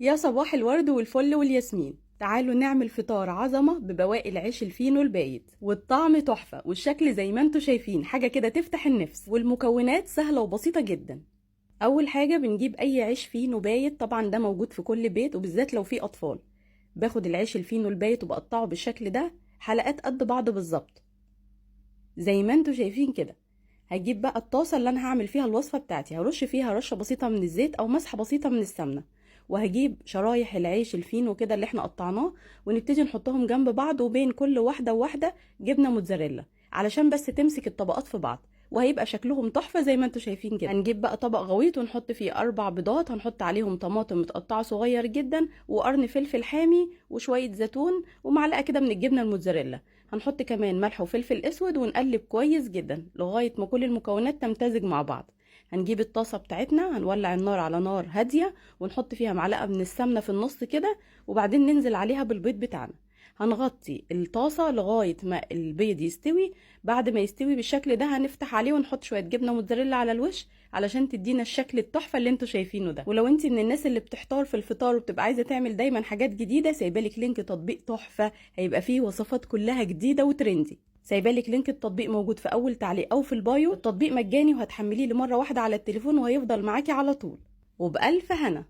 يا صباح الورد والفل والياسمين. تعالوا نعمل فطار عظمة ببواقي العيش الفينو البايت، والطعم تحفة والشكل زي ما انتوا شايفين، حاجة كده تفتح النفس، والمكونات سهلة وبسيطة جدا. أول حاجة بنجيب أي عيش فينو بايت، طبعا ده موجود في كل بيت وبالذات لو فيه أطفال. باخد العيش الفينو البايت وبقطعه بالشكل ده حلقات قد بعض بالظبط زي ما انتوا شايفين كده. هجيب بقى الطاسة اللي أنا هعمل فيها الوصفة بتاعتي، هرش فيها رشة بسيطة من الزيت أو مسحة بسيطة من السمنة، وهجيب شرايح العيش الفينو كده اللي احنا قطعناه ونبتدي نحطهم جنب بعض، وبين كل واحدة وواحدة جبنة موتزاريلا علشان بس تمسك الطبقات في بعض، وهيبقى شكلهم تحفة زي ما انتوا شايفين كده. هنجيب بقى طبق غويط ونحط فيه 4 بيضات، هنحط عليهم طماطم متقطعة صغير جدا وقرن فلفل حامي وشوية زيتون ومعلقة كده من الجبنة الموتزاريلا. هنحط كمان ملح وفلفل اسود ونقلب كويس جدا لغاية ما كل المكونات تمتزج مع بعض. هنجيب الطاسة بتاعتنا، هنولع النار على نار هادية ونحط فيها معلقة من السمنة في النص كده، وبعدين ننزل عليها بالبيض بتاعنا. هنغطي الطاسة لغاية ما البيض يستوي. بعد ما يستوي بالشكل ده هنفتح عليه ونحط شوية جبنة موتزاريلا على الوش علشان تدينا الشكل التحفة اللي انتوا شايفينه ده. ولو انت من الناس اللي بتحتار في الفطار وبتبقى عايزة تعمل دايما حاجات جديدة، سايبالك link تطبيق تحفة هيبقى فيه وصفات كلها جديدة و trendy. سايبالك link التطبيق موجود في اول تعليق او في ال bio. التطبيق مجاني وهتحمليه لمرة واحدة على التليفون وهيفضل معاكي على طول. وبألف هنا.